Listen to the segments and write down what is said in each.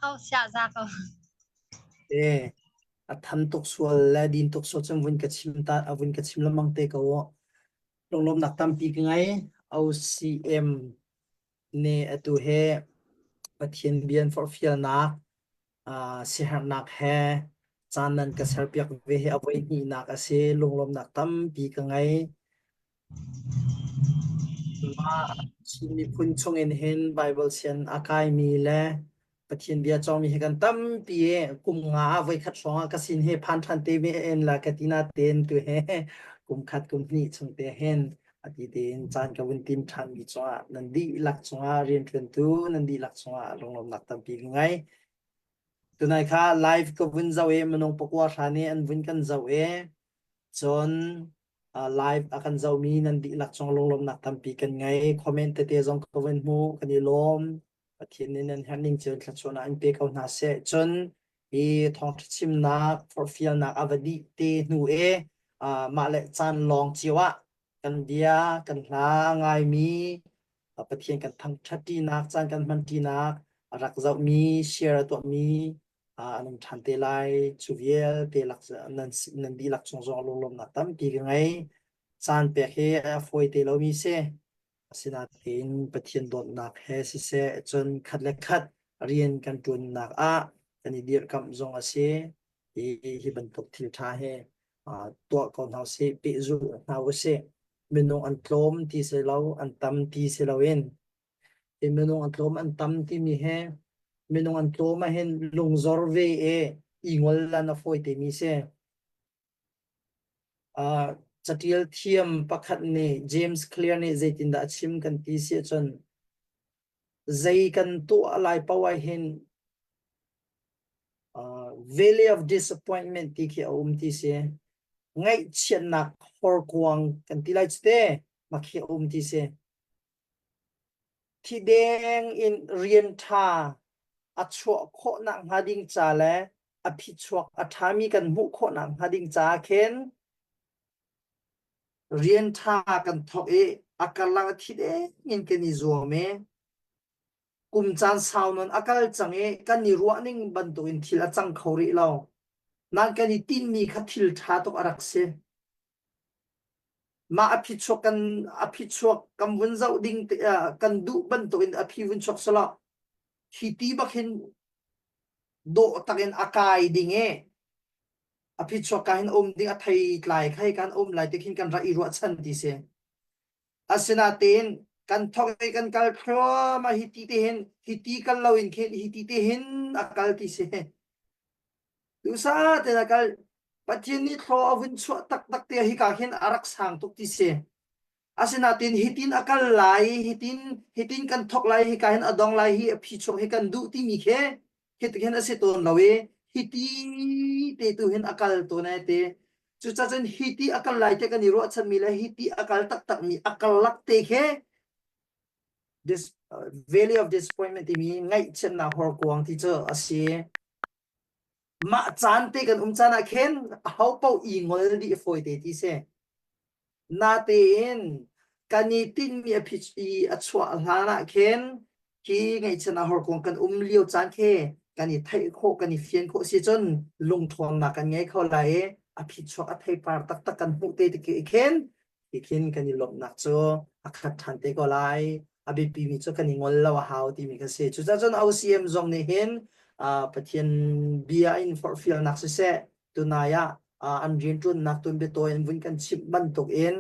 Ko sia za ko. E a tham tuk sual le din tuk sual cun vun ka chim ta a vun ka chim lengmang te ko. Lunglawmnak tampi ka ngei. OCM nih atu he Pathian bia an forhfialnak uh, siaherhnak he caan nan ka serpiak ve hi a voi hnihnak a si. Lunglawmnak tampi ka ngei. Mah Chin miphun chungin hin Baibal sian a kaimi le Pathian bia cawngmi hi kan tampi i kum nga ah voikhat hrawng ah ka sin hi phan ṭhan te ve in la ka ti na tein tu he kum khat kum hnih chung te hin ati tein caan ka vun tim ṭhan mi cungah nan dihlak cungah rianṭuantu nan dihlak cungah lunglawmnak tampi ka ngei. Tunai kha live ka vun zoh i minung pakua hra nih an vun kan zoh i cun live a kan zohmi nan dihlak cung lunglawmnak tampi kan ngei. Comment tete zong ka vun hmu kan i lawm. Pathian nih nan herh ning cio in thluachuahnak in pe ko hna seh. Cun hi thawngṭha chimnak forhfialnak a va dih te hnu i mah le caan lawng cio ah kan bia kan hla ngaimi Pathian kan thangṭhat ṭinak caan kan hman ṭinak a rak zohmi share a tuahmi an um ṭhan te lai. Cu vialte lak nan nan dihlak cung zong lunglawmhnak tampi ka ngei. Caan pek hi a fawi te lomi si. Asinain Pathian dawtnak he siseh cun khat le khat rian kan ṭuannak ah kan i dirhkamh zong a si. Hi, hi bantuk thil ṭha hi tuah ko hna usih, pehzulh hna usih. Minung an tlawm ti si lo, an tam ti si loin hi minung an tlawm an tam timi he minung an tlawm ahhin lungzor ve i i ngol lan a fawi temi si. Uh, catial thiam pakhat nih James Clear nih zeitindah a chim kan ti si ahcun zei kan tuah lai paoh ah hin uh, valley of disappointment ti khi a um ti si. Ngaihchiatnak horkuang kan ti lai cu te mah khi a um ti si. Thideng in rian ṭha a chuah khawh nakhnga ding ca le a phichuak a ṭhami kan hmuh khawh nakhnga ding caah khin rian ṭha kan thawk i a karlak a thi deng in kan i zuam i kum caan sau nawn a kal cang i kan i ruah ning bantukin thil a cang kho rih lo. Nain kan i tinhmi kha thil ṭha tuk a rak si. Mah a phichuak kan a phichuak kan vun zoh ding te, uh, kan duh bantukin a phi vun chuak selaw hi ti bak hin dawh takin a kai ding e a phichuak ka hin um ding a thei tlai khai kan um lai te khin kan rak i ruahchan ti si. Asinain kan thawk i kan kal thluahmah hi ti te hin hi ti kal lo in khin hi ti te hin a kal ti si. Duhsah tein a kal. Pathian nih thlaw a vun chuah taktak te hika khin a rak sang tuk ti si. Asinain hitin a kal lai, hitin hitin kan thawk lai, hika hin a dong lai, hi a phichuak hi kan duh timi khi hitin hin a si tawn lo i hiti te tu hin a kal tawn ai ti. Cucacun hiti a kal lai te kan i ruahchanmi le hiti a kal taktakmi a kal lak te khi this uh, valley of disappointment timi ngaihchiatnak horkuang ti cu a si. Mah caan te kan um caan ah khin aho paoh i ngol dih fawi te ti si. Natein kan i tinhmi a phit i a chuah hlan ah khin hi ngaihchiatnak horkuang kan um lio caan khi kan i theih khawh kan i fian khawh si cun lungṭhawnnak kan ngei kho lai i a phichuak a theipar taktak kan hmuh te tik i khin ti khin kan i lawmhnak cu a khat ṭhan te ko lai. A biapimi cu kan i ngol lo a hau timi kha si. Cucaah cun OCM zong nih hin uh, Pathian bia in forhfialnak siseh, tunai ah uh, an rianṭuannak tuanbiatawi an vun kan chimh bantuk in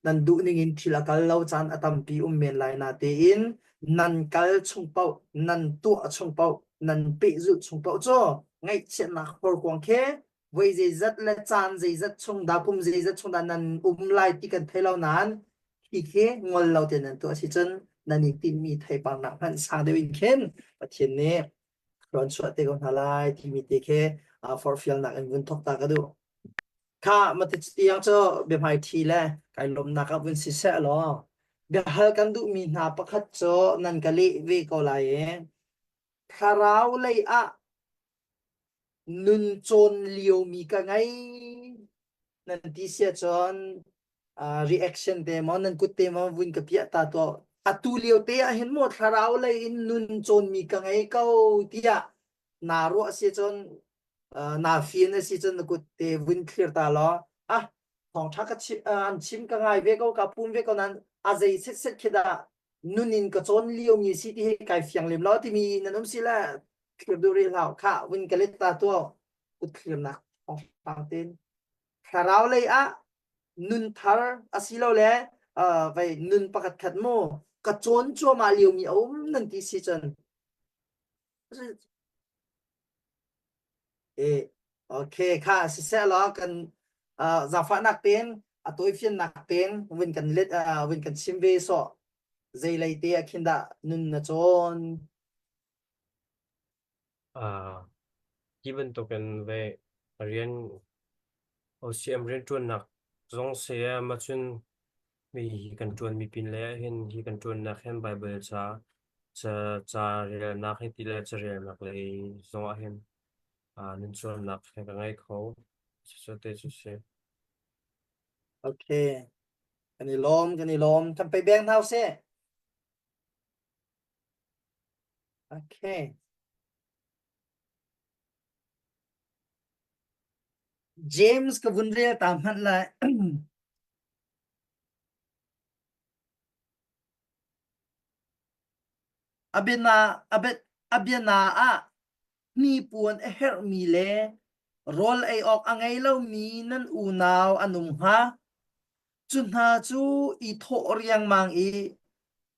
nan duh ning in thil a kal lo caan a tampi um men lai na tein nan kal chung paoh, nan tuah chung paoh, nan pehzulh chung paoh cu ngaihchiatnak horkuang khi voi zeizat le caan zeizat chung dah kum zeizat chung dah nan um lai ti kan thei lo nain hi khi ngol lo te nan tuah si cun nan i tinhmi theipar nak hmanh sang deuh in khin Pathian nih rawn chuah te ko hna lai timi te khi forhfialnak in vun thawk ta ka duh. Kha mati tiang cu biahmai thi le kai lawmnak ah vun si seh law biahal kan duhmi hna pakhat cu nan ka leh ve ko lai i thlarau lei ah nun cawn liomi ka ngei nan ti si ahcun uh, reaction te maw nan kut te maw vun ka piah ta tuah atu lio te ah hin maw thlarau lei in nun cawnmi ka ngei ko tiah. Naa ruah si cun naa fian a si cun na kut te vun thlir ta law ah thawngṭha ka chim an chim ka ngai ve ko ka pum ve ko nain a zei setset khi dah nun in ka cawn lio mi si ti hi kai fiang lem lo timi nan um si le thlir duh rih hlah khah vun ka let ta tuah kut thlirnak thawngpang tein thlarau lei ah nun thar asilole vei nun pakhat khat mu ka cawn cuahmah lio mi a um nan ti si cun E, okay kha siseh law kan uh, zaangfahnak tein a tawifiannak tein vun kan let uh, vun kan chim ve sawh zei lei te ah khin dah nun na cawn Uh, hi bantukin ve rian OCM rianṭuannak zong si ah macun mi hi kan ṭuanmi pin lei ahhin hi kan ṭuannak hin Baibal ca ca ca relnak hi ti le carelnak lei zong ahhin uh, nun cawnnak he ka ngei kho. Cucu te cu si. Okay kan i lawm kan i lawm kan pe beng hna usih Okay. James ka vun rel ta hmanh lai. Abiana abiana ah hnipuan a herhmi le rawl ei awk a ngei lomi nan unau an um hnga. Cu hna cu i thawh riangmang i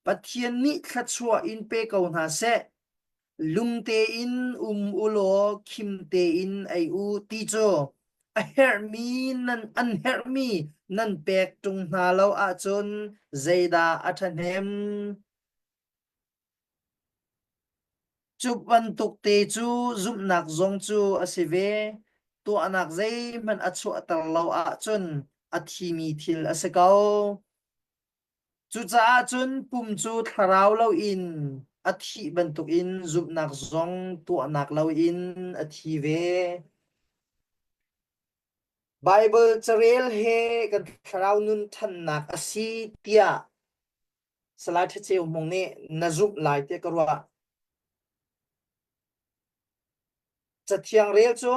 Pathian nih thluachuah in pe ko hna seh. Lung tein um u law khim tein ei u ti cu a herhmi nan an herhmi nan pek ṭung hna lo ahcun zeidah a ṭhahnem? Cu bantuk te cu zumhnak zong cu a si ve. Tuahnak zeihmanh a chuahter lo ahcun a thimi thil a si ko. Cucaah cun pum cu thlarau loin a thih bantukin zumhnak zong tuahnak loin a thi ve. Baibal carel he kan thlarau nun ṭhannak a si tiah Salai Ṭha Hmung nih na zumh lai tiah ka ruah. Cathiang rel cu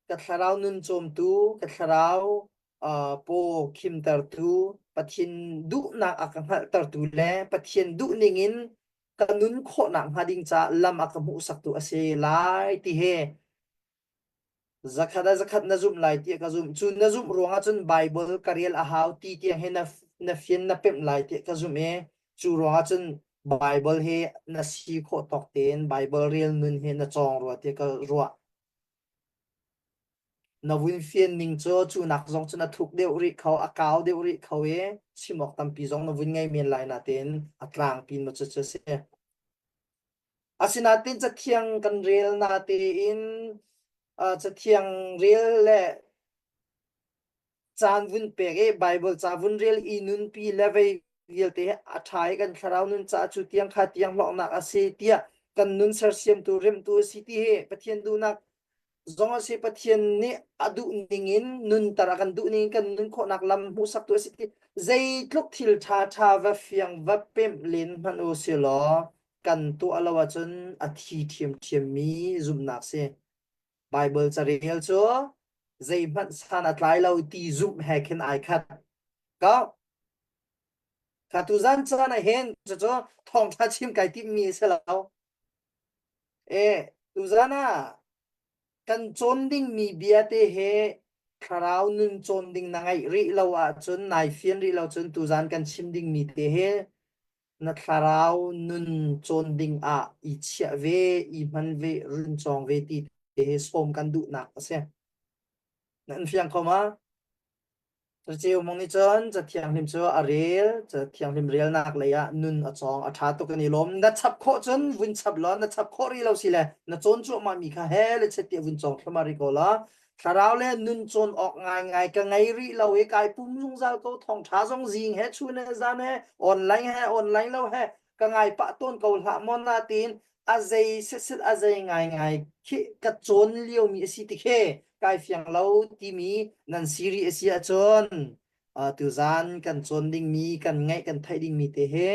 ka thlarau nun cawmtu, ka thlarau uh, paw khimtertu, Pathian duhnak a ka hngalhtertu le Pathian duh ningin ka nun khawhnak hnga ding caah lam a ka hmuhsaktu a si lai ti he Zakhat ah zakhat na zumh lai tiah ka zumh. Cu na zumh ruangah cun Baibal ka rel a hau ti tiang hi na, na fian na pemh lai tiah ka zumh i cu ruangah cun Baibal hi na si khawh tawk tein Baibal rel nun hi na cawng rua tiah ka ruah. Na vun fian ning cu cu nak zong cun a thuk deuh rih kho, a kau deuh rih kho i chim awk tampi zong na vun ngei men lai natein a tlangpi ma cu cu a si. Asinain Cathiang kan rel natein Cathiang rel le caan vun pek i Baibal ca vun rel i nunpi le vei vialte hi a ṭha i kan thlarau nun caah cu tiang kha tiang hlawknak a si tiah kan nun sersiamtu remtu a si ti hi Pathian duhnak zong a si Pathian nih a duh ning in nunter a kan duh ning in kan nun khawhnak lam hmuhsaktu a si ti zeitluk thil ṭha ṭha va fiang va pemh len hmanh u si law kan tuah lo ahcun a thi ṭhiamṭhiam mi zumhnak si. Baibal carel cu zeihmanh san a tlai lo ti zumh he khin ai khat. Ko ka tuzan caan ah hin cucu thawngṭha chim kai timhmi a si lo. E, tuzan ah kan cawn dingmi bia te he thlarau nun cawn ding na ngeih rih lo ahcun nai fian rih lo cun tuzan kan chim dingmi te he na thlarau nun cawn ding ah i chiah ve, i hman ve, run cawng ve ti te he sawm kan duhnak a si. Nan fiang kho ma? Caceu mong nih cun Cathianghlim cu a rel, Cathianghlim relnak lei ah nun a cawng, a ṭha tuk an i lawm. Na chap khawh cun vun chap law, na chap khawh rih lo si le na cawn cuahmah mi kha he le chet tiah vun cawng thluahmah rih ko law. Thlarau le nun cawn awk ngaingai ka ngei rih lo i kai pum zungzal ko thawngṭha zong zing he chun he zan he online he online lo he ka ngai pah tawn ko hlah maw natin a zei setset a zei ngaingai khi ka cawn liomi a si ti khi kai fiang lo timi nan si rih a si ahcun uh, tuzan kan cawn dingmi kan ngaih kan theih dingmi te he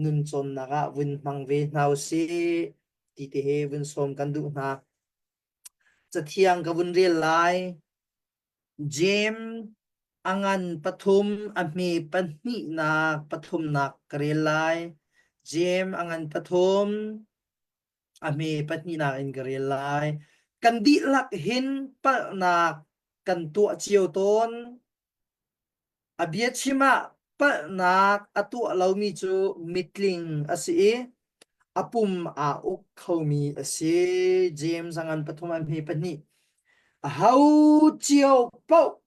nun cawnnak ah vun hmang ve hna usih. ti te he vun sawm kan duh hna. Cathiang ka vun rel lai. Jeim a ngan pathum a hme pahnihnak pathumnak ka rel lai. Jeim a ngan pathum a hme pahnihnak in ka rel lai. Kan dihlak hin palhnak kan tuah cio tawn. A biachim ah palhnak a tuah lomi cu mitling a si i a pum aa uk khomi a si. James a ngan pathum a hme pahnih. Aho cio paoh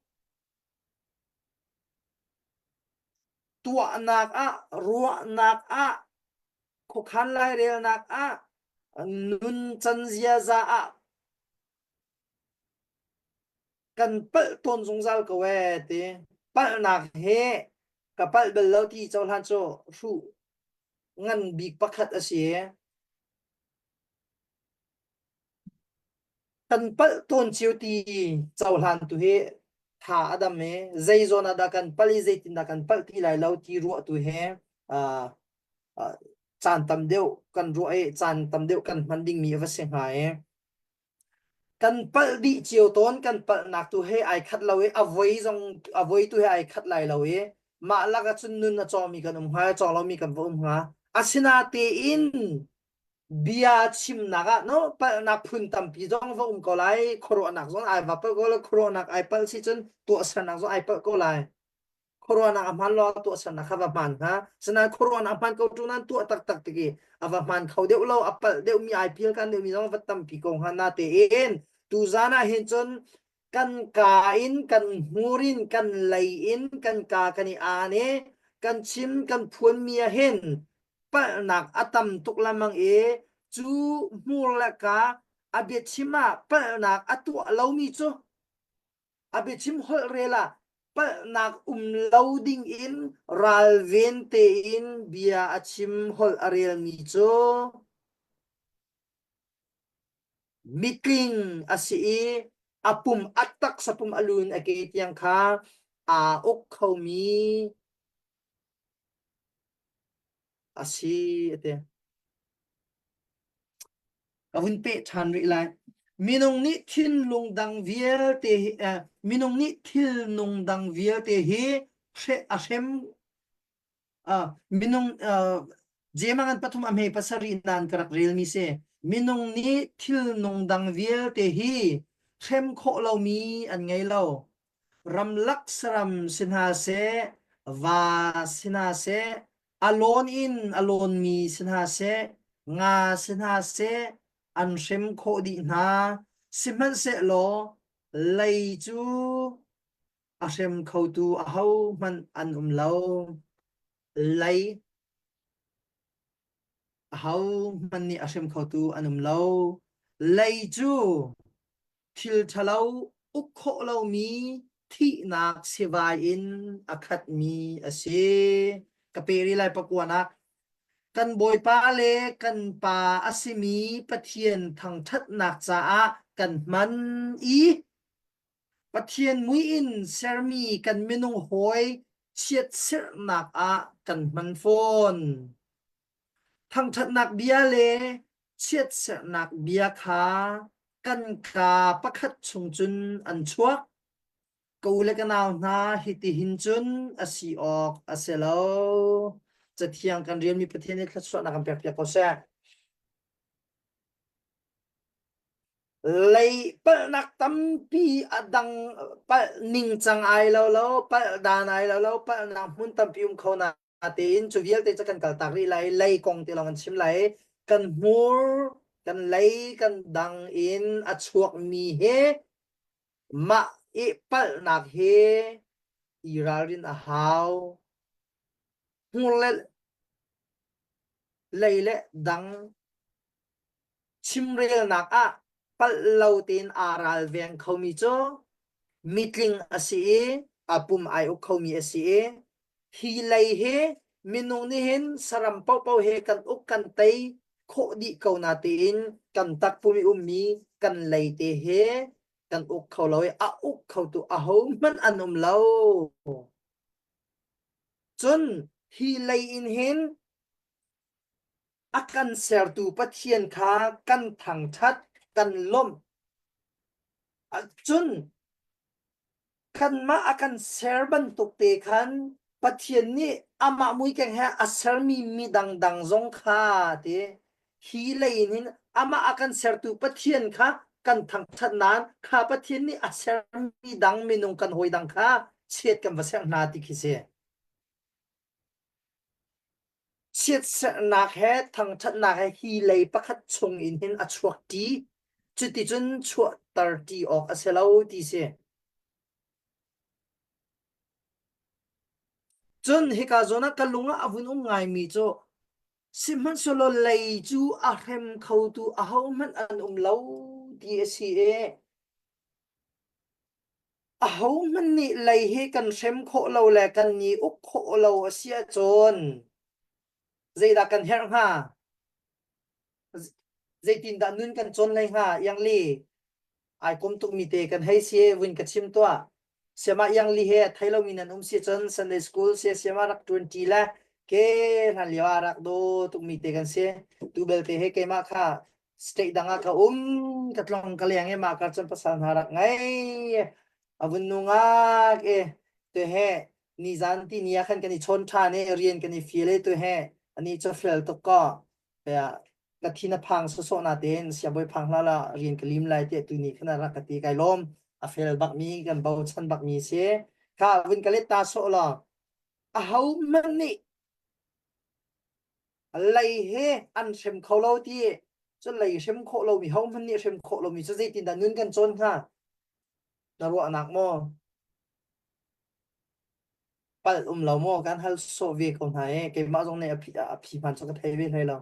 tuahnak ah, ruahnak ah, khuakhan lairelnak ah, nuncan ziaza ah kan palh tawn zungzal ko ee ti. Palhnak he ka palh bal lo ti cohlan cu hruh ngan bik pakhat a si. Kan palh tawn cio ti cohlan tu hi tha a dam i zei zawn ah dah kan palh i zeitindah kan palh ti lai lo ti ruah tu hi uh, uh, caan tam deuh kan ruah i caan tam deuh kan hman dingmi a va si hnga i Kan palh dih cio tawn, kan palhnak tu he ai khat lo i a voi zong a voi tu he ai khat lai lo i mah lak ah cun nun a cawmi kan um hnga, a cawng lomi kan va um hnga. Asinatein bia chimnak ah no palhnak phun tampi zong va um ko lai, khuaruahnak zong ai va palh ko lai, khuaruahnak ai palh si cun tuahsernak zong ai palh ko lai. Khuaruahnak a hmaan lo tuahsernak kha va hmaan hna. Sinain khuaruahnak a hmaan ko ṭung nain tuah taktak tik i a va hmaan kho deuh lo, a palh deuhmi, ai pial kan deuhmi zong va tampi ko hnga natein tuzaan ah hin cun kan kaa in, kan hmur in, kan lei in, kan kaa kan i aan i kan chim, kan phuanmi ah hin palhnak a tam tuk lengmang i cu hmur le kaa a biachim ah palhnak a tuah lomi cu A biachim holhrel ah palhnak um lo dingin ralven tein bia a chim holh a relmi cu mitling a si i a pum a taksa pum a lu in a ke tiang kha aa uk khomi a si a ti. Ka vun peh ṭhan rih lai. Minung nih thinlung dang vialte hi, eh, minung nih thilnung dang vialte hi hre, a hrem uh, minung uh, Jemangan pathum a hme pasarih nan ka rak relmi si. Minung nih thilnung dang vialte hi hrem khawh lomi an ngei lo. Ramlak saram si hna seh, va si hna seh, a lawn in a lawnmi si hna seh, nga si hna seh, an hrem khawh dih hna. Sihmanhsehlaw lei cu a hrem khotu ahohmanh an um lo. Lei ahohmanh nih a hrem khotu an um lo. Lei cu thil ṭhalo uk khawh lomi thihnak sivai in a khatmi a si. Ka pe rih lai pakuanak. Kan Bawipa le kan Pa a simi Pathian thangṭhatnak caah kan hman i Pathian mui in sermi kan minung hawi chiatserhnak ah kan hman fawn. Thangṭhatnak bia le chiatserhnak bia kha kan kaa pakhat chung cun an chuak. Ka u le ka nau hna, hitihin cun a si awk a si lo. Cathiang kan rianmi Pathian nih thluachuahnak kan pekpiak ko seh. Lei palhnak tampi a dang palh ningcang ai lo lo, palh dan ai lo lo, palhnak hmun tampi um kho na tein cu vialte cu kan kaltak rih lai lei kong ti lawng kan chim lai kan hmur kan lei kan dang in a chuakmi he mah i palhnak he i ralrin a hau hmur le lei le dang Chimrelnak ah palh lo tein aa ralveng khomi cu mitling a si i a pum ai uk khomi a si i hi lei hi minung nih hin saram paohpaoh he kan uk kan tei khawh dih ko na tiin kan takpum i ummi kan lei te he kan uk kho lo i a uk khotu ahohmanh an um lo. Cun hi lei in hin. A kan sertu Pathian kha kan thangṭhat, kan lawmh. Cun kanmah a kan ser bantuk te khan Pathian nih amah muikeng he a sermi mi dangdang zong kha ti hi lei in hin amah a kan sertu Pathian kha kan thangṭhat nain kha Pathian nih a sermi dang minung kan hawi dang kha chiat kan va serh hna ti khi si. Chiatserhnak he thangṭhatnak he hi lei pakhat chung in hin a chuak ṭi. Cuticun chuahter ṭi awk a si lo ti si. Cun hika zawn ah ka lung ah a vun um ngaimi cu sihmanhsehlaw lei cu a hrem khotu ahohmanh an um lo ti a si i Ahohmanh nih lei hi kan hrem khawh lo le kan ni uk khawh lo a si ahcun zeidah kan herh hnga? Zeitindah nun kan cawn lai hnga? Iang Li, ai kom tukmi te kan hei si vun ka chim tuah. Siama Iang Li he thei lomi nan um si cun Sunday school sia siama rak ṭuan ṭi le ke hlan lio ah rak daw tukmi te kan si. Tu belte he keimah kha state dang ah ka um ka tlong ka leng i mah kar cun pasal hna rak ngei a vun nu ngak e tu he nizan ti ni ah khan kan i chawn ṭhan i rian kan i feel i tu he ani cu fel tuk ko ya ka thin a phang sawsawh na tein siangbawi phang hlah la rian ka lim lai tiah tu ni khan rak ka ti kai lawm a fel bak mi kan bochan bak mi si kha vun ka let ta sawh law a ho hmanh nih Lei he an hrem kho lo ti cun lei hrem khawh lomi hohmanh nih hrem khawh lomi cu zeitindah nun kan cawn hnga? Na ruahnak maw? Palh um lo maw? Kan hal sawh ve ko hna e. Keimah zong nih a phi, a phi hman cu ka thei ve hlei lo.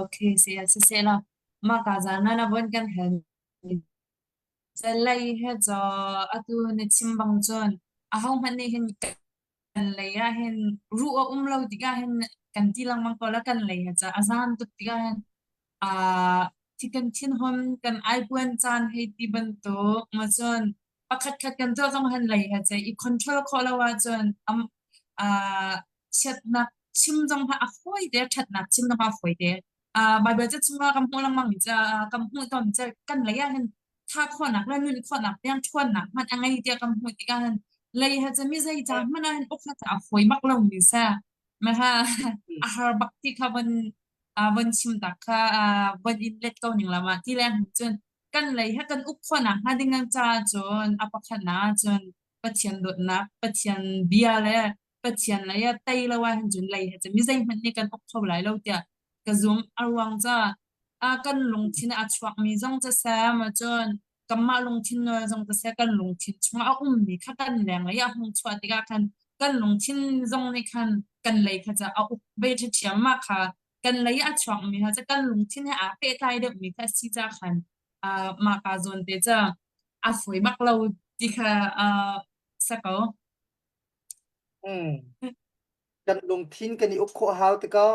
Okay, saya siseh lah. Maka zana na bon kan hal Lei he caw atu na chim bang cun ahohmanh nih hin kan lei ah hin ruh a um lo tikah hin kan ti lengmang ko la kan lei he ca a zan tuk tikah hin aa thi kan thinhun kan aipuan caan hei ti bantuk ma cun pakhatkhat kan tuah zong hin lei he ca i control khawh lo ahcun am aa chiatnak chim zong kha a fawi te ṭhatnak chim zong a fawi te uh, Bible ca chungah kan hmuh lengmang mi ca kan hmuh tawn ca kan lei ah hin tha khawhnak le nun khawhnak tiang ṭhawnnak hmanh a ngei tiah kan hmuh tikah hin lei ha ca mi zei ca hmanh ah hin uk ha a fawi bak lo mi sa ma ha a har bak ti kha von uh, von chim tak kha uh, von in let ko ning lama ti le cun kan lei ha kan uk khawhnak hnga ding ca cun a pakhat na cun Pathian dawtnak Pathian bia le Pathian lei ah tei lo ah hin cun lei he cun mi zeihmanh nih kan uk kho lai lo tiah ka zum. A ruang ca ah kan lungthin ah a chuakmi zong cu sem ahcun kanmah lungthin nawl zong cu seh kan lungthin chungah a ummi kha kan lenglei ah hung chuah tikah khan kan lungthin zong nih khan kan lei kha ca a uk ve ṭhiamṭhiam mah kha kan lei ah a chuakmi kha cu kan lungthin he aa pehtlai deuhmi kha a si ca khan uh, mah ka zawn te ca a fawi bak lo ti kha uh, sa ko. Mm. Kan lungthin kan i uk khawh hau te ko.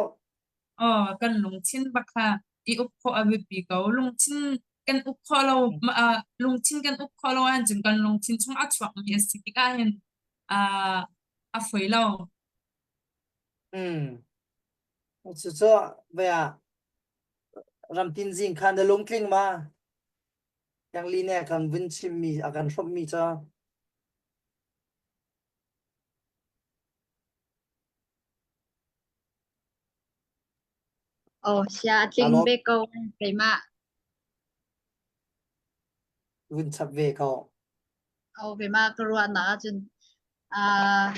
Aw, kan lungthin bak kha i uk khawh a biapi ko. Lungthin kan uk khawh lo, uh, lungthin kan uk khawh lo ahcun kan lungthin chung a chuakmi a si tikah hin uh, a fawi lo. Mm. Cucu vea ramtin zing kha na lungtling ma? Yang li ne kan vun chimmi a kan hrawmhmi cu. Aw, sia a tling ve ko keimah. Vun chap ve ko. Aw, keimah ka ruahnak ahcun uh,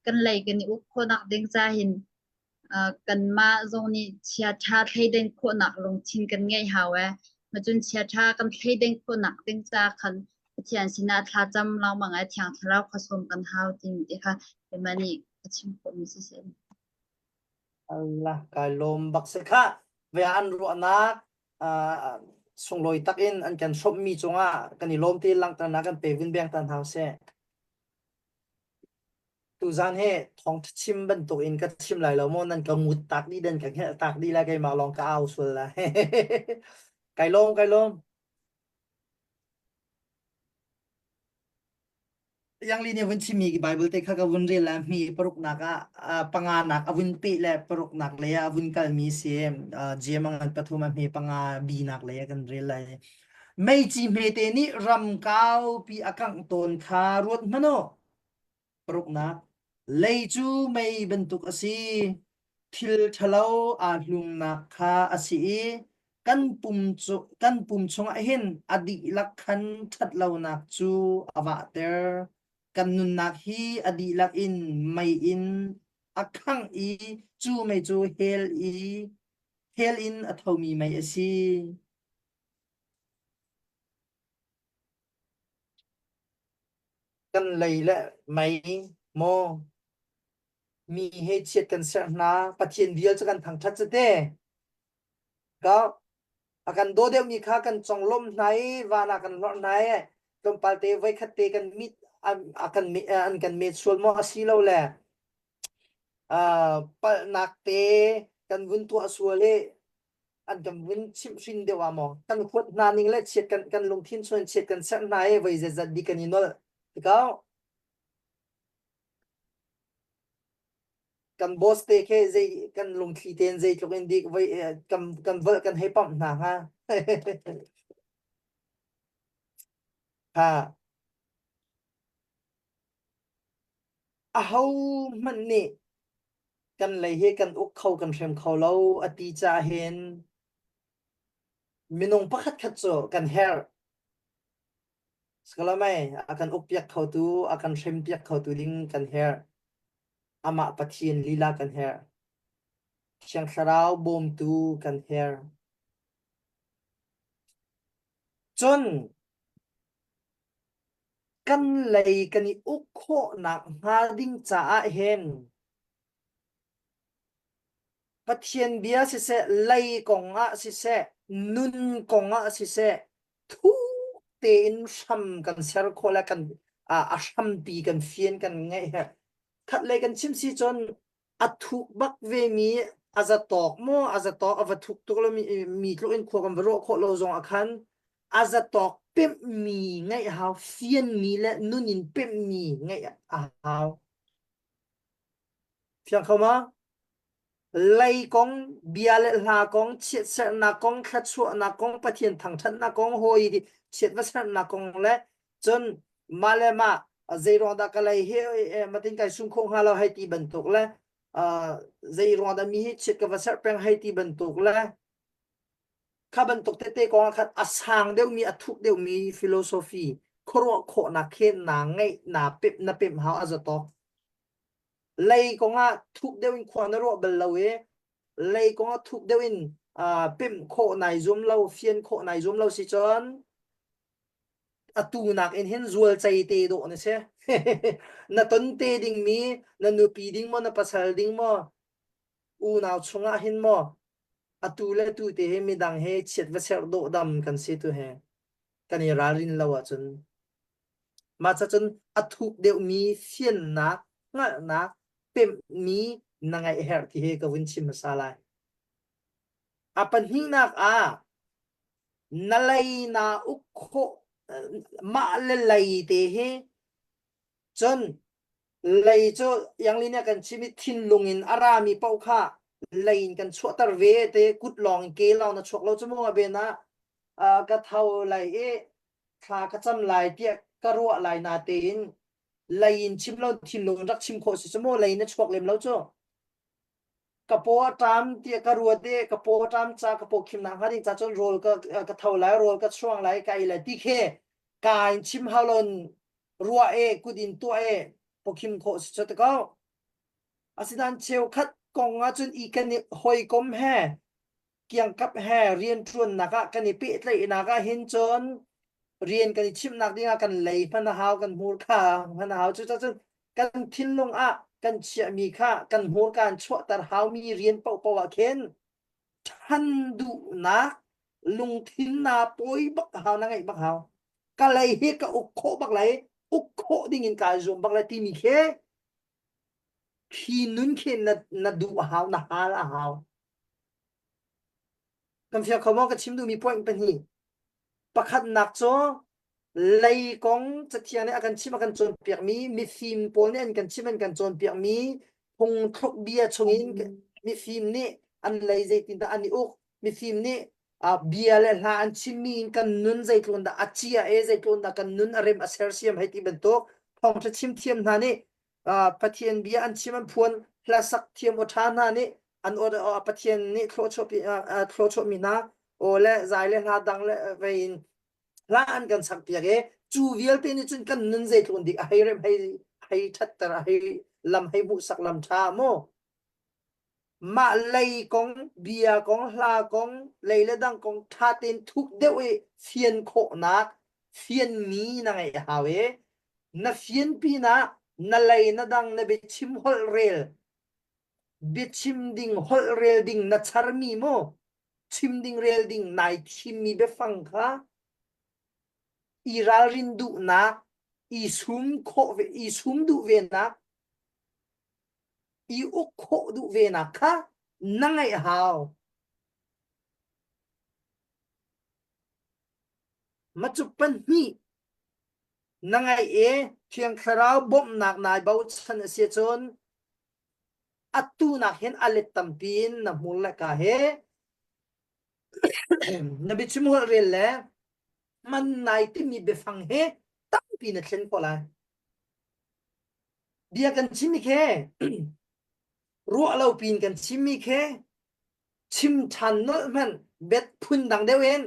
kan lei kan i uk khawhnak ding ca hin kanmah zong nih chiaṭha thleidan khawhnak lungthin kan ngeih hau ee. Macun chiaṭha kan thleidan khawhnak ding ca khan Pathian sinah thlacam lengmang i Thiang Thlarau kha sawm kan hau timi te kha keimah nih ka chim khawhmi si seh. Allah kai lawm bak si kha ve an ruahnak uh, sunglawi takin an kan hrawmhmi cungah kan i lawm ti langhternak kan pe vun beng tan hau seh. Tuzaan hi thawngṭha chim bantuk in ka chim lai lo maw? Nan ka ngut tak dih, nan ka hngelh tak dih lai, keimah lawng ka au sual lai. Kai lawm, kai lawm. Yang Li nih vun chimmi Bible te kha ka vun rel la mi paruknak ah panga nak a vun pe le paruknak le a vun kalmi si GM ngan pathum a hme panga bi nak le kan rel lai. Meici hmete nih ram kaupi a kangh tawn kha ruat hmanh u. Paruknak, lei cu mei bantuk a si. Thil ṭhalo aa hlumnak kha a si i kan pum cu kan pum chungah hin a dihlak khan ṭhatlonak cu a vahter. Kan nunnak hi a dihlak in mei in a khangh i cu mei cu hell i hell in a thomi mei a si. Kan lei le mei maw mi he chiat kan serh hna Pathian vial cu kan thangṭhat cu te ka a kan daw deuhmi kha kan conglawmh hna i van ah kan hlorh hna i tlawmpal te voikhat te kan mit a kan an kan met sual maw a si lo le palhnak te kan vun tuah sual i an kan vun chimhhrin deuh ah maw kan huat hna ning le chiat kan kan lungthin chuan chiat kan serh hna i voi zetzat di kan i nolh tikau kan boss te khe zei kan lungthli tein zeitluk in dik voi kan kan volh kan hei pamh hna hnga ha aho hmanh nih kan lei hi kan uk kho kan hrem kho lo a ti caah hin minung pakhat khat cu kan herh. Sikalamai a kan uk piak khotu, a kan hrem piak khotu ding kan herh. Amah Pathian lila kan herh. Thiang Thlarau bawmtu kan herh. Cun kan lei kan i uk khawhnak hnga ding caah hin Pathian bia siseh, lei kong ah siseh, nun kong ah siseh, thuk tein hram kan ser khawh le kan a hrampi kan fian kan ngeih he khat lei kan chim si cun a thuk bak ve mi a za tawk maw a za tawk a va thuk tuk lo mi mi tluk in khua kan va ruah khawh lo zong ah khan a za tawk pemh mi ngeih hau fian mi le nun in pemh mi ngeih a hau fiang kho ma lei kong bia le hla kong chiatserhnak kong thluachuahnak kong Pathian thangṭhatnak kong hawi chiat va serhnak kong le cun mah le mah zei ruang dah ka lei hi matin kai sum khawh hnga lo hei ti bantuk le zei ruang dah mi hi chiat ka va serh peng hei ti bantuk le kha bantuk tete kong ah khan a sang deuhmi a thuk deuhmi philosophy khuaruah khawhnak khi na ngeih na pemh na pemh hau a zatawk lei kong ah thuk deuh in khua na ruah bal lo i lei kong ah thuk deuh in pemh khawh nai zum lo fian khawh nai zum lo si cun atu nak in hin zual cei te dawh na si na ton te ding mi na nupi ding maw na pasal ding maw unau chungah hin maw atu le tu te hi midang he chiat va serh dawh dam kan si tu he kan i ralrin lo ahcun mah ca cun a thuk deuhmi fiannak hngalhnak pemhmi na ngaih herh ti hi ka vun chim hmasa lai a pahnihnak ah na lei naa uk khawh mah le lei te hi cun lei cu yanglin ah kan chim i thinlung in a rami paoh kha lei in kan chuahter ve te kut lawng in ke lawng na chuak lo cu mu ben ah ka tho lai i thla ka cam lai tiah ka ruah lai na tein lei in chim lo thinlung in rak chim khawh si cu mu lei na chuak lem lo cu ka paw a ṭam tiah ka ruat i ka paw a ṭam ca ka paw khimnak hnga ding ca cun rawl ka ka tho lai rawl ka chuang lai ka ei lai ti khi ka in chim hau lo ruah e kut in tuah e pawkhim khawh si cu te ko asinain cheukhat kong ah cun i kan i hawikom he kiangkap he rianṭuannak ah kan i pehtlaihnak ah hin cun rian kan i chimhnak dingah kan lei hman a hau kan hmurka hman a hau cucun kan thinlung ah kan chiahmi kha kan hmurka in chuahter haumi rian paohpaoh ah khin ṭhan duhnak lungthin na pawi bak hau na ngeih bak hau ka lei hi ka uk khawh bak lai uk khawh ding in kaa zuam bak lai timi khi khi nun khi na na duh a hau na hal a hau Kan fiang kho maw ka chim duhmi point pahnih. Pakhatnak cu. Lei kong Cathiang nih a kan chimh a kan cawnpiakmi mifim pawl nih an kan chimh an kan cawnpiakmi phungthluk bia chungin mifim nih an lei zeitindah an i uk mifim nih uh, bia le hla an chimmi in kan nun zeitlun dah a chia e zeitlun dah kan nun a rem a sersiam hei ti bantuk thawngṭha chim thiam hna nih uh, Pathian bia an chim an phuan hlasak thiam aw ṭha hna nih an aw Pathian nih thlawchuah thlawchuah mi hna aw le zai le hla dang le vei in hla an kan sak piak i cu vialte nih cun kan nun zeitlun dik a hei rem hei hei ṭhatter a hei lam hei hmuhsak lam ṭha maw mah lei kong bia kong hla kong lei le dang kong ṭha tein thuk deuh i fian khawhnak fianmi na ngeih a hau i na fian pinah na lei na dang na biachim holh rel biachim ding holh rel ding na charmi maw chim ding rel ding nai thimmi biafang kha i ralrin duhnak i sum khawh ve i sum duh venak i uk khawh duh venak kha na ngeih hau Macu pahnih na ngeih i Thiang Thlarau bawmhnak nai bochan a si cun atu nak hin a let tampi in na hmur le ka he na biachim holh rel le man nai timi biafang he tampi na thlen khawh lai. Bia kan chim khi ruah lo pin kan chimmi khi chim ṭhan nolh hmanh bet phun dang deuh in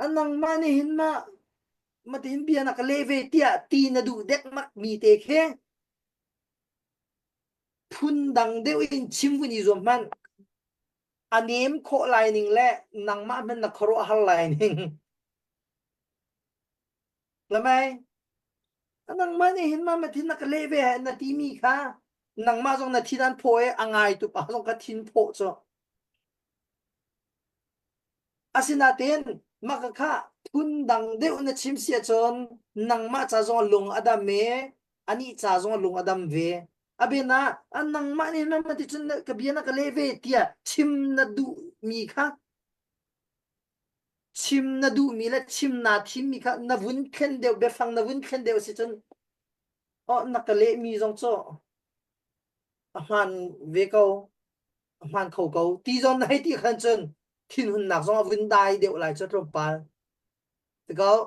A nangmah nih hin mah matin bia na ka leh ve tiah ti na duh dekmak mi te khi phun dang deuh in chim vun i zuam hmanh. A nem khawh lai ning le nangmah hmanh na khuaruah har lai ning. Lamai, nangmah nih hin mah mathin na ka leh ve na ti mi kha nangmah zong na thin an phaw i a ngai tu pa zong ka thin phawh cu. Asinain mah kha phundang deuh na chim si ahcun nangmah ca zong lung a dam i anih ca zong lung a dam ve. A bian ah nangmah nih na ti cun ka bia na ka leh ve tiah chim na duhmi kha chim na duhmi le chim naa thimmi kha na vun thlen deuh biafang na vun thlen deuh si cun oh na ka lehmi zong cu a hmaan ve ko. a hmaan kho ko ti zawn na hei ti khan cun thinhunnak zong a vun dai deuh lai cu tlawmpal tikau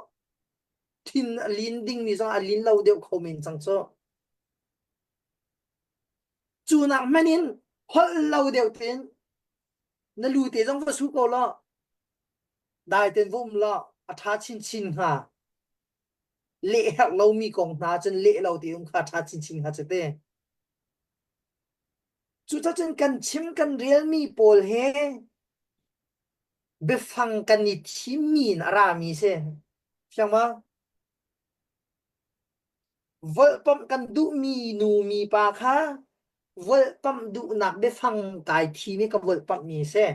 thin a lin dingmi zong a lin lo deuh kho men cang cu cu nak hmanh in holh lo deuh tein na lu te zong va su ko law dai ten va um law a ṭha chinchin hnga leh herh lomi kong hna cun leh lo te um kha ṭha chinchin hnga cu te Cucacun kan chim kan relmi pawl he biafang kan i thimmi in a rami si. Fiang ma? Volhpamh kan duhmi nu mi pa kha volhpamh duhnak biafang kai thim i ka volhpamhmi si.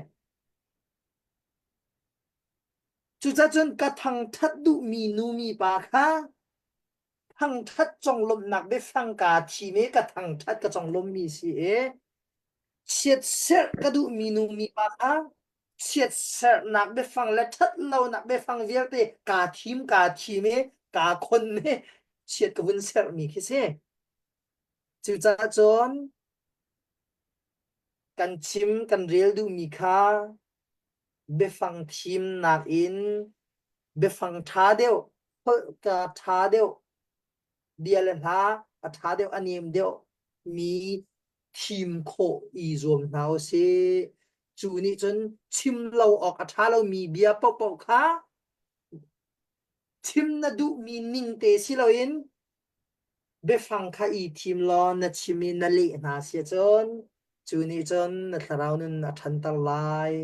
Cucacun ka thangṭhat duhmi nu mi pa kha thangṭhat conglawmhnak biafang kaa thim i ka thangṭhat ka conglawmmi si i chiatserh ka duhmi nu mipa kha chiatserhnak biafang le ṭhatlonak biafang vialte kaa thim kaa thim i kaa khon i chiat ka vun serhmi khi si. Cucaah cun kan chim kan rel duhmi kha biafang thimnak in biafang ṭha deuh, holhka ṭha deuh, bia le hla a ṭha deuh, a nem deuh mi thim khawh i zuam hna u sih. Cu nih cun chim lo awk a ṭha lomi bia paohpaoh kha chim na duhmi ning te si loin Biafang kha i thim law na chim i na leh hna si ahcun cu nih cun na thlarau nun a ṭhanter lai.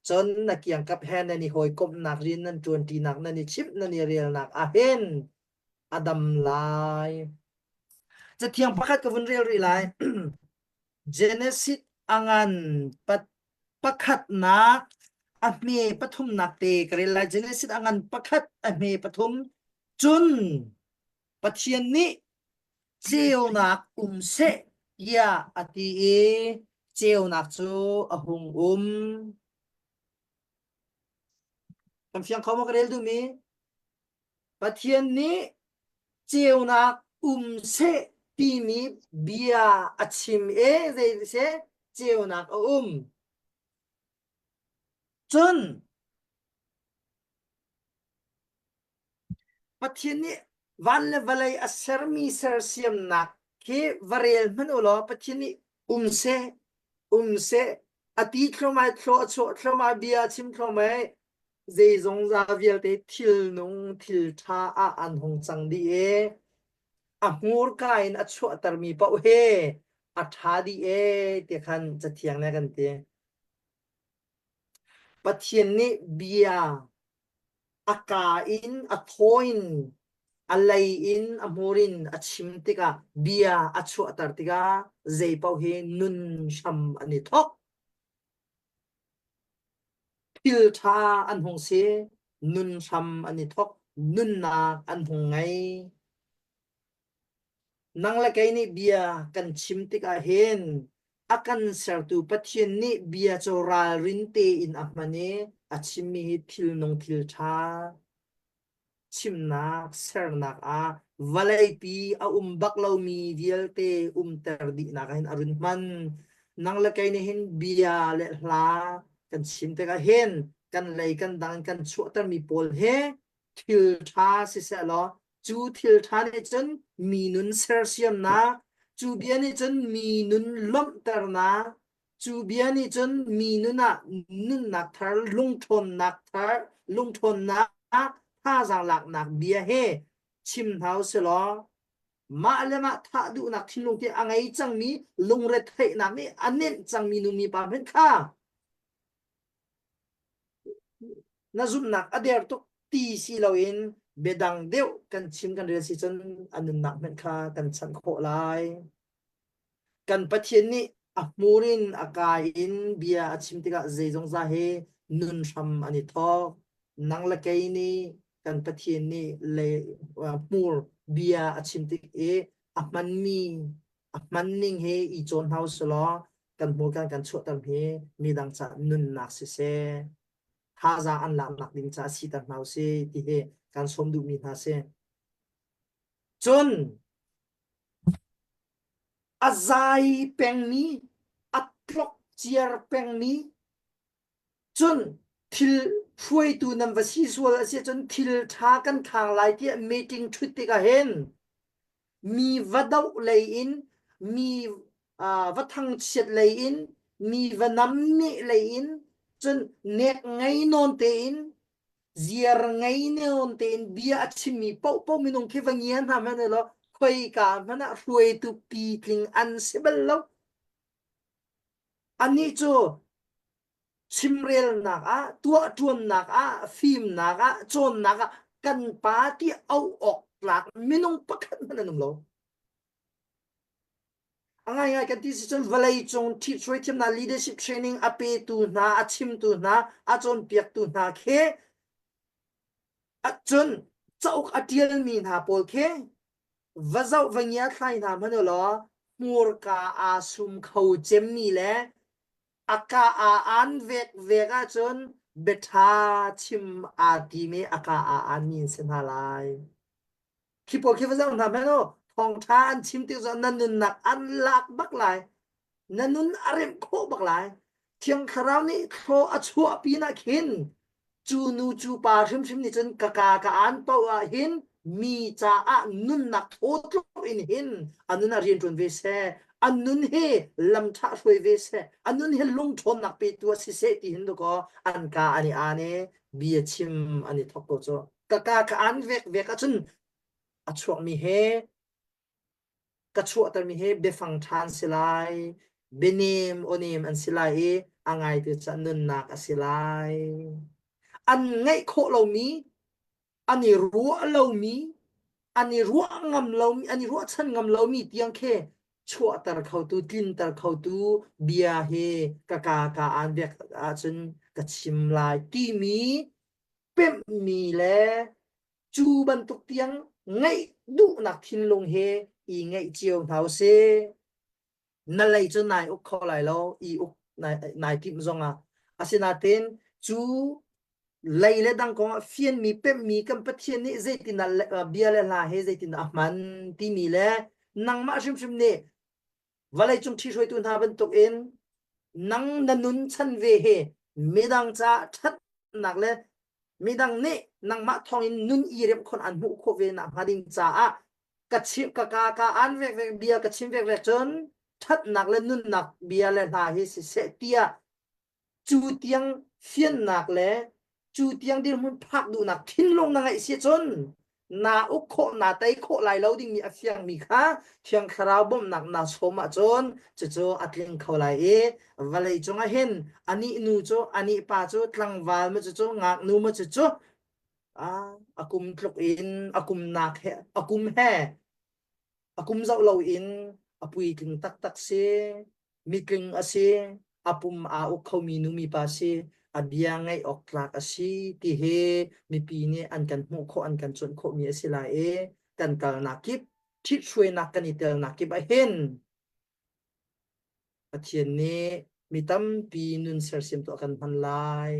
Cun na kiangkap he nan i hawikomhnak rian nan ṭuanṭinak nan i chimh nan i relnak ah hin a dam lai. Cathiang pakhat ka vun rel rih lai. Genesis a ngan pakhatnak a hme pathumnak te ka rel lai. Genesis a ngan pakhat a hme pathum. Cun Pathian nih ceunak um seh tiah a ti i ceunak cu a hung um. Kan fiang kho maw ka rel duhmi? Pathian nih ceunak um seh timi bia a chim i zei seh ceunak a um. Cun Pathian nih van le vawlei a sermi sersiamnak khi va rel hmanh u law Pathian nih um seh, um seh, a ti thluahmah i thlua a chuah thluahmah, bia a chim thluahmah i zeizongza vialte thilnung thilṭha ah an hung cang dih i a hmurka in a chuahtermi paoh he a ṭha dih ee ti khan Cathiang nih a kan ti. Pathian nih bia a kaa in a thaw in a lei in a hmur in a chim tikah bia a chuahter tikah zei paoh hi nun hram an i thawk. Thil ṭha an hung si, nun hram an i thawk, nunnak an hung ngei. Nang le kei nih bia kan chim tikah hin a kan sertu Pathian nih bia cu ralrin tein a hman i a chimmi hi thilnung thil ṭha chimnak sernak ah vawleipi a um bak lomi vialte umter dihnak ah hin a run hman. Nang le kei nih hin bia le hla kan chim tikah hin kan lei kan dang in kan chuahtermi pawl he thil ṭha siseh law cu thil ṭha nih cun mi nun sersiamnak, cu bia nih cun mi nun lawmhternak, cu bia nih cun mi nun ah nunnak thar, lungṭhawnnak thar, lungṭhawnnak thazaang laknak bia he chim hna usih law mah le mah thah duhnak thinlung te a ngei cangmi lungretheihnak nih a nenh cangmi nu mipa hmanh kha Na zumhnak a der tuk ti si loin biadang deuh kan chim kan rel si cun a nunnak hmanh kha kan chanh khawh lai. Kan Pathian nih a hmur in a kaa in bia a chim tikah zeizongza he nun hram an i thawk. Nang le kei nih kan Pathian nih le hmur bia a chim tik i a hmanmi a hman ning hi i cawn hna usih law kan hmurka kan chuahter hi midang caah nunnak siseh thazaang an laknak ding caah siter hna usih ti hi kan sawm duhmi hna si. Cun a zai pengmi a tlok ciar pengmi Cun thil hruaitu nan va si sual a si ahcun thil ṭha kan khang lai tiah meeting ṭhut tikah hin mi va doh lei in mi uh, va thangchiat lei in mi va namneh lei in cun nek ngei nawn tein ziar ngei nawn tein bia a chimmi paohpaoh minung khi va ngia hna hmanh law khoika hmanh ah hruaitu pitling an si bal lo. Anih cu chimrelnak ah, tuahṭuannak ah, fimnak ah, cawnnak ah kan pa ti auh awk tlak minung pakhat hmanh an um lo. A ngaingai kan ti si cun vawleicung ṭhithruai thiamnak leadership training a petu hna, a chimtu hna, a cawnpiaktu hna khi cun cauk a ṭialmi hna pawl khi Va zoh va ngiathlai hna hmanh u law hmurka aa sum kho cemmi le a ka aa aan vekvek ahcun biaṭha chim aa tim i a ka aa aanmi an si hna lai. Khi pawl khi va zoh hna hmanh u, thawngṭha an chim tik zong na nunnak an lak bak lai. Na nun a remh khawh bak lai. Thiang Thlarau nih thlaw a chuah pinah khin cu nu cu pa hrimhrim nih cun ka ka ka aan paoh ah hin mi caah nunnak thaw tluk in hin a nun ah rian ṭuan ve seh a nun hi lam ṭha hruai ve seh a nun hi lungṭhawnnak petu a si seh ti hin dakaw an ka an i aan i bia chim an i thawk ko cu ka ka ka aan vek vek ahcun a chuakmi he ka chuahtermi hi biafang ṭha an si lai, bianem awnem an si lai i a ngaitu cu nunnak a si lai. An ngeih khawh lomi, an i ruah lomi, an i ruah ngam lomi, an i ruahchan ngam lomi tiang khi chuahter khotu, tlinter khotu bia hi ka ka ka aan biak ahcun ka chim lai timi pemhmi le Cu bantuk tiang ngeih duhnak thinlung he i ngeih cio hna usih. Na lei cu nai uk kho lai lo, i uk nai, nai timh zongah. Asinain cu Lei le dang kong ah fianmi pemhmi kan Pathian nih zeitindah bia le hla he zeitindah a hman timi le nangmah hrimhrim nih vawleicung ṭhihruaitu hna bantukin nang na nun chan ve he midang caah ṭhatnak le midang nih nangmah thawngin nun i remh khon an hmuh khawh ve nak hnga ding caah ka chim ka ka ka an vek vek bia ka chim vek vek cun ṭhatnak le nunnak bia le hla hi siseh tiah cu tiang fiannak le cu tiang dirhmun phak duhnak thinlung na ngeih si cun naa uk khawh naa tei khawh lai lo dingmi a fiangmi kha Thiang Thlarau bawmhnak naa sawm ahcun cucu a tling kho lai i vawlei cungah hin anih nu cu anih pa cu tlangval ma cucu ngaknu ma cucu a kum tluk in a kum nak he a kum he a kum zoh loin a puitling taktak si mitling a si a pum aa uk khomi nu mipa si a bia ngaih awk tlak a si ti hi mipi nih an kan hmuh khawh an kan cuanh khawhmi a si lai i kan kalnak kip ṭhithruainak kan i telnak kip ah hin Pathian nih mi tampi nun sersiam tuah kan hman lai.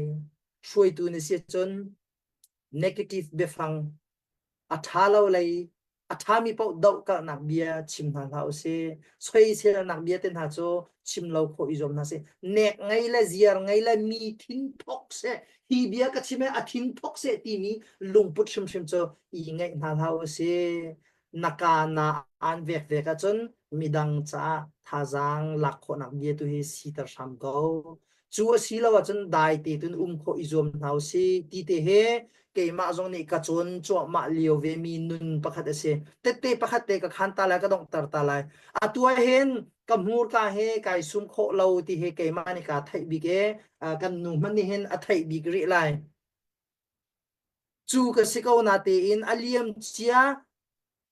Hruaitu na si cun negative biafang a ṭha lo lei a ṭhami paoh dohkalhnak bia chim hna hlah usih. Soiselnak bia te hna cu chim lo khawh i zuam hna sih. Nek ngei le ziar ngei le mi thin thok seh hi bia ka chim i a thin thok seh timi lungput hrimhrim cu i ngeih hna hlah usih. Na ka na aan vek vek ahcun midang caah thazaang lak khawhnak bia tu hi siter hram ko. Cu a si lo ahcun dai te tun um khawh i zuam hna usih ti te he keimah zong nih ka cawn cuahmah lio ve mi nun pakhat a si. Tette pakhat te ka khan ta lai ka donghter ta lai. Atu ah hin ka hmurka he kai sum khawh lo ti he keimah nih kaa theih bik e kan nu hmanh nih hin a theih bik rih lai. Cu ka si ko na tein a liam cia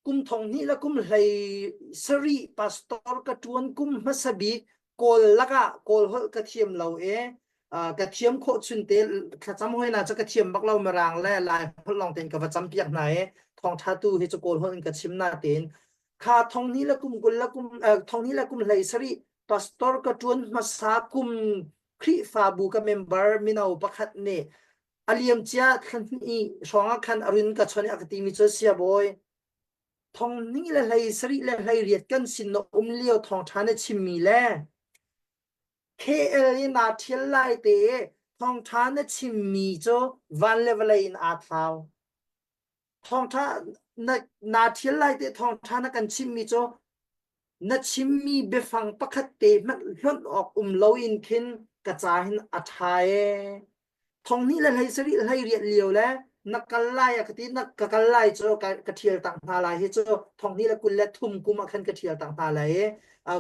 kum thong hnih le kum hlei sarih pastor ka ṭuan kum hmasa bik Kawl lakah Kawl holh ka thiam lo i ka thiam khawh chun te thlacam hoi na cu ka thiam bak lo Mirang le Lai holh lawng tein ka va campiak hna i thawngṭha tu hi cu Kawl holh in ka chim na tein kha thong hnih le kum 20 le kum thong hnih le kum hlei sarih pastor ka ṭuan hmasa kum Khrihfabu ka member mino pakhat nih a liamcia thla hnih hrawng ah khan a rin ka chawnh i a ka timi cu siabawi thong hnih le hlei sarih le hlei riat kan sin na um lio thawngṭha na chimmi le KL i naa ṭhial lai te thawngṭha na chimmi cu van le vawlei in aa thlau. Thawngṭha na naa ṭhial lai te thawngṭha na kan chimmi cu na chimmi biafang pakhat te hmanh hlonh awk um loin khin ka ca hin a ṭha ee. Thong hnih le hlei sarih hlei riat lio le na kal lai a ka ti na ka kal lai cu ka, ka ṭhial tak hna lai hi cu thong hnih le 23 kum ah khan ka ṭhial tak hna lai i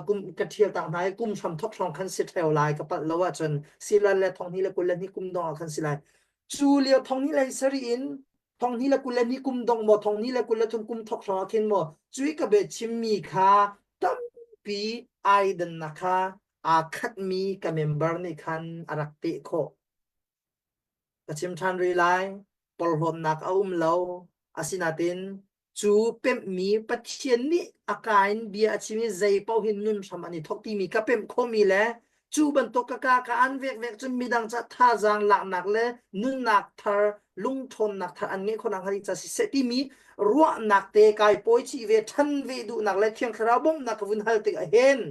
kum ka ṭhial tak hna i kum hram thok hrawng khan si ṭheo lai ka palh lo ahcun silan le thong hnih le 22 kum dong ah khan si lai cu lio thong hnih le sarih in thong hnih le 22 kum dong maw thong hnih le 23 kum thok hrawng ah khin maw cui ka bia chimmi kha tampi ai dannak kha aa khatmi ka member nih khan a rak teh khawh. Ka chim ṭhan rih lai, porhlawtnak a um lo. Asinain cu pemhmi Pathian nih a ka in bia a chim i zei paoh hin nun hram an i thawk timi ka pemh khawhmi le cu bantuk ka ka ka an vekvek cun midang ca thazaang laknak le nunnak thar lungṭhawnnak thar an ngeih khawhnak hnga ding ca siseh timi ruahnak te kai pawi chih ve ṭhan ve duhnak le Thiang Thlarau bawmhnak ka vun hal tikah hin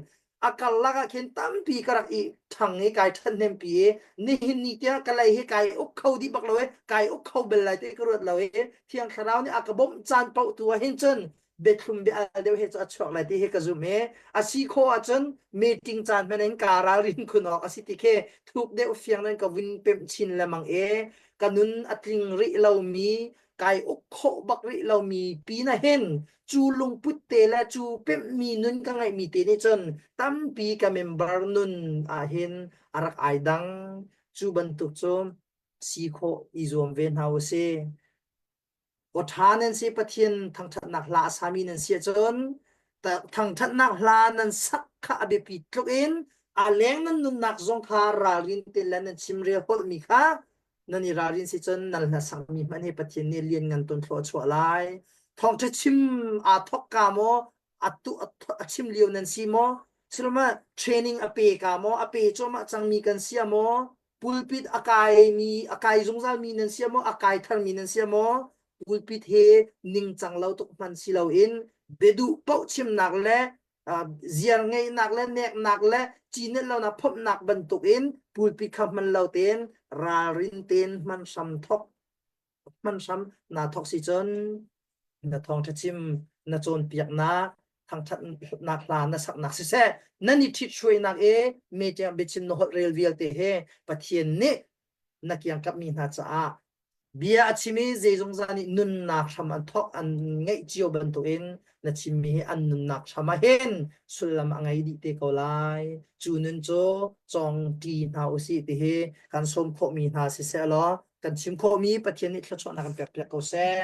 a karlak ah khin tampi ka rak i ṭhang i kai ṭhathnempi i nihin ni tiang ka lei hi kai uk kho dih bak lo i kai uk kho bel lai ti ka ruat lo i Thiang Thlarau nih a ka bawmh caan paoh tu ah hin cun biathlum bia al deuh he cu a chuak lai ti hi ka zumh i a si khawh ahcun meeting caan hmanh in kaa ralrin khun awk a si ti khi thuk deuh fiang nan ka vun pemh chin lengmang i ka nun a tling rih lomi kai uk khawh bak rih lomi pin ah hin cu lungput te le cu pemhmi nun ka ngeihmi te nih cun tampi ka member nun ah hin a rak ai dang cu bantuk cu si khawh i zuam ve hna usih. Aw ṭha nan si Pathian thangṭhatnak hla a sami nan si ahcun thangṭhatnak hla nan sak kha a biapi tluk in a leng nan nunnak zong kha ralrin te le nan chimrel holhmi kha nan i ralrin si cun nan hlasakmi hmanh hi Pathian nih lianngan ton thlua a chuah lai. Thawngṭha chim aa thawk ka maw a tu a chim lio nan si maw siloma training a pe ka maw a pe cuahmah cangmi kan si maw? Pulpit a kaimi a kai zungzalmi nan si maw a kai tharmi nan si maw pulpit he ningcang lo tuk hman si loin biaduh paoh chimnak le ziar ngeihnak le neknak le cinet lonak phomhnak bantukin pulpit kha hman lo tein ralrin tein hman hram thok hman hram naa thok si cun na thawngṭha chim na cawnpiaknak thangṭhatnak hla na saknak siseh nan i ṭhithruainak i meṭiang biachim na holh rel vialte he Pathian nih na kiangkapmi hna caah bia a chim i zeizongza nih nunnak hram an thawk an ngeih cio bantukin na chimmi hi an nunnak hram ah hin sullam a ngei dih te ko lai. Cu nun cu cawng ṭi hna usih ti hi kan sawm khawhmi hna siseh law kan chim khawhmi Pathian nih thluachuahnak kan pekpiak ko seh.